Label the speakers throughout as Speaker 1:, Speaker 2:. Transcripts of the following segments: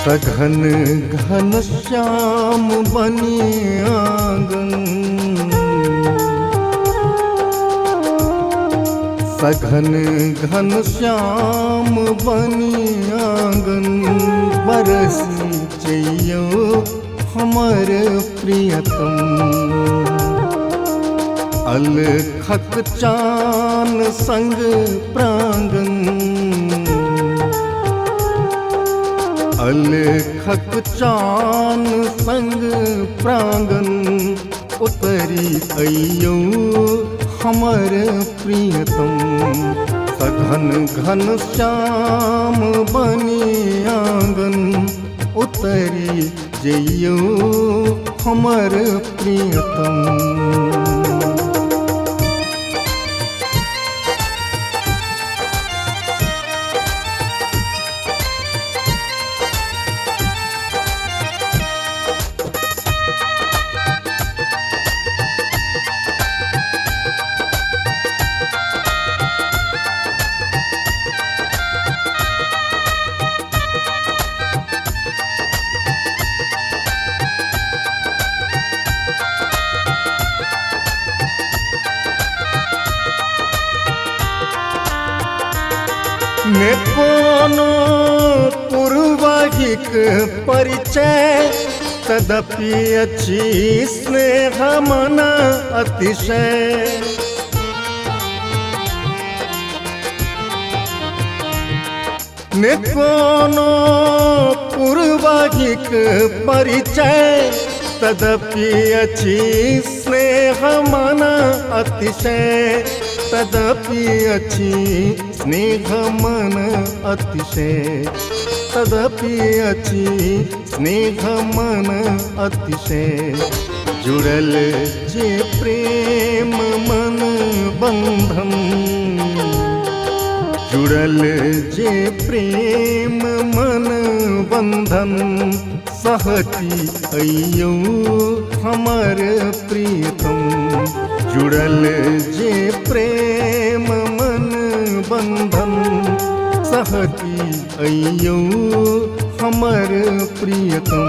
Speaker 1: सघन घन श्याम बनी आंगन, सघन घन श्याम बनी आंगन, बरसी जइयो हमर प्रियतम। अलखक चान संग प्रांगण, अलखक चान संग प्रांगण, उतरी अइयो हमर प्रियतम। सघन घन श्याम बनी आंगन, उतरी जइयो हमर प्रियतम। ने कोनो पूर्वाहिक परिचय, तदपि अछि स्नेह मन अतिशय। ने कोनो पूर्वाहिक परिचय, तदपि अछि स्नेह मन अतिशय, तदपि अछि स्नेह मन अतिशय, तदपि अछि स्नेह मन अतिशय। जुड़ल जे प्रेम मन बंधन, जुड़ल जे प्रेम मन बंधन, सहती अइयो हमर प्रियतम। जुड़ल जे प्रेम मन बंधन, सहती अइयो हमर प्रियतम।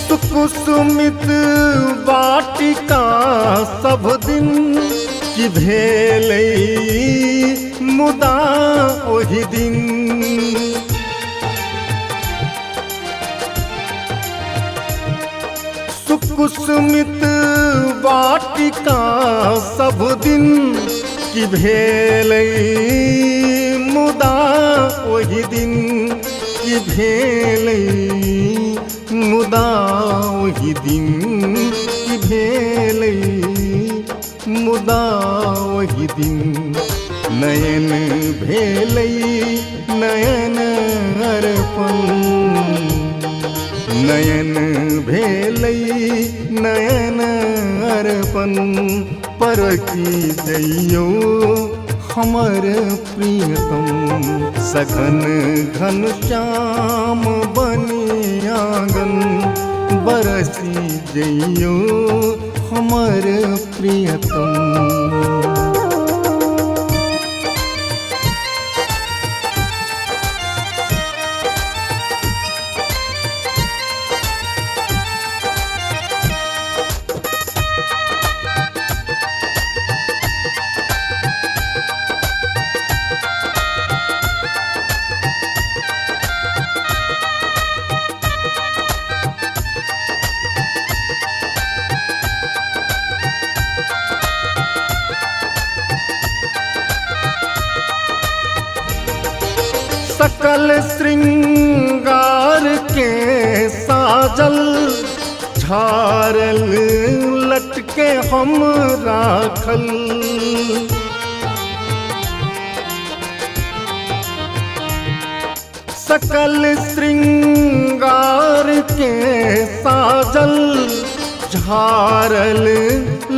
Speaker 1: सुकुसुमित वाटिका सब दिन की भेलै मुदा ओहि दिन, सुकुसुमित वाटिका सब दिन की भेलै मुदा ओहि दिन, की भेलै मुदा ओहि दिन, की भेलै मुदा ओहि दिन। नयन भेलै नयन अर्पण, नयन भेलै नयन अर्पण, परकी जइयो हमर प्रियतम। सघन घन श्याम बनी आंगन, बरसी जइयो हमर प्रियतम। सकल श्रृंगार के साजल झारल लटके हम राखल, सकल श्रृंगार के साजल झारल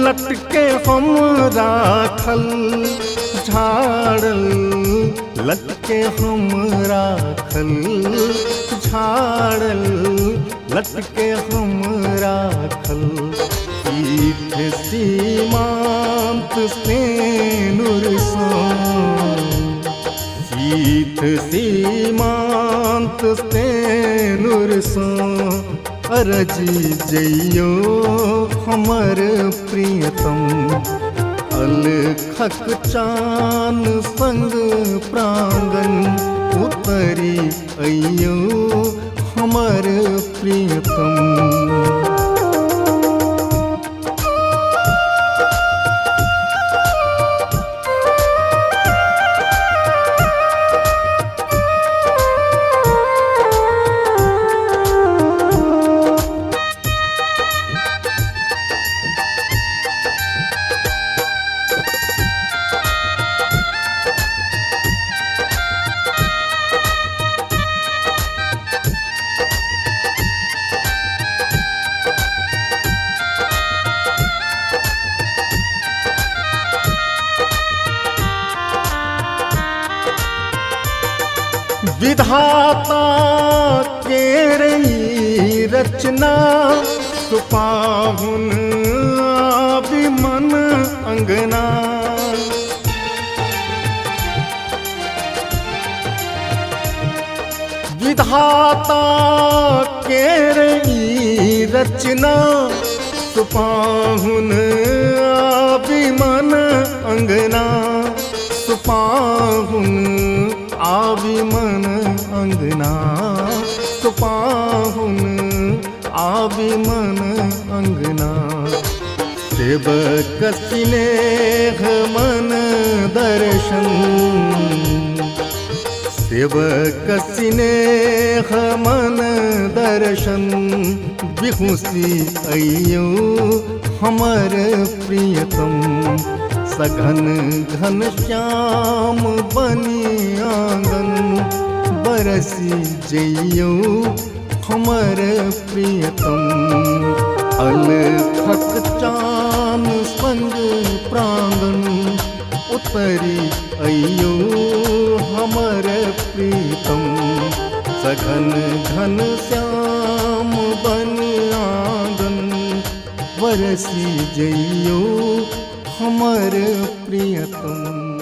Speaker 1: लटके हम राखल, झारल लटके हम राखल, झारल लटके हम राखल। सीथ सीमांत सेनुर सँ, सीथ सीमांत सेनुर सँ अरजी जइयो हमर प्रियतम। अलखक चान संग प्रांगण उतरी अइयो हमर प्रियतम। विधाता केर ई रचना सुपाहुन आबि मन अंगना। विधाता केर ई रचना सुपाहुन आबि मन अंगना, सुपाहुन आबि मन अंगना, सुपाहुन आबि मन अंगना। सेवक स्नेह मन दर्शन, सेवक स्नेह मन दर्शन बिहुसी अइयो हमर प्रियतम। सघन घन श्याम बनी आंगन बरसी जइयो हमर प्रियतम। अलखक चान संग प्रांगण उतरी अइयो हमर प्रीतम। सघन घन श्याम बनी आंगन बरसी जइयो हमर प्रियतम।